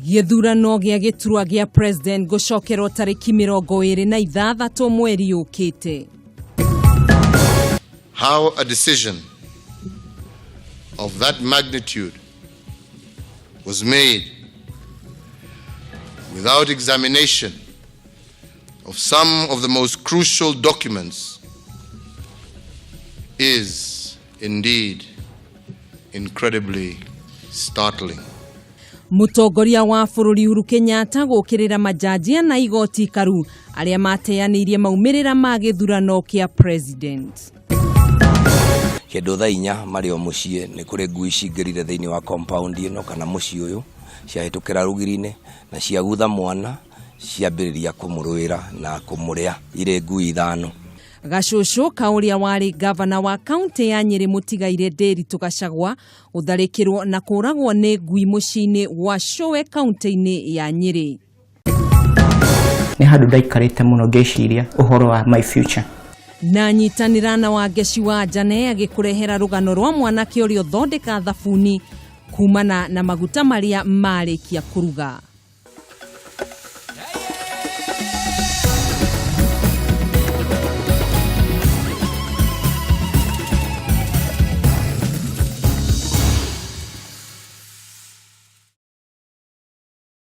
Gĩthurano gĩa gĩturwa gĩa president gũcokerwo tarĩki 26 mweri ũkĩte. How a decision of that magnitude was made without examination of some of the most crucial documents is indeed incredibly startling. Mũtongoria wa bũrũri Uhuru Kenyatta gũkĩrĩra majaji na igoti karu arĩa mateanĩirie maumĩrĩra ma gĩthurano kĩa president. Kĩndũ thaa 4 marĩ o mũciĩ, nĩ kũrĩ ngui cingĩrire thĩinĩ wa compound ĩno kana mũciĩ ũyũ, ciahĩtũkĩra rũgiri-inĩ na ciagutha mwana, ciambĩrĩria kũmũrũĩra na kũmũrĩa irĩ ngui ithano. Gacũcũ ka ũrĩa warĩ gavana wa kaunti ya Nyĩrĩ mũtigaire Ndĩritũ Gachagua gũtharĩkĩrwo na kũragwo nĩ ngui mũciĩ-inĩ wa Showe kaunti-inĩ ya Nyĩrĩ. Nĩ handũ ndaikarĩte mũno ngĩciria ũhoro wa my future. Na nyitanĩra na Wangeci wa Njane agĩkũrehera rũgano rwa mwanake ũrĩa ũthondeka thabuni kumana na maguta marĩa marĩkia kũruga.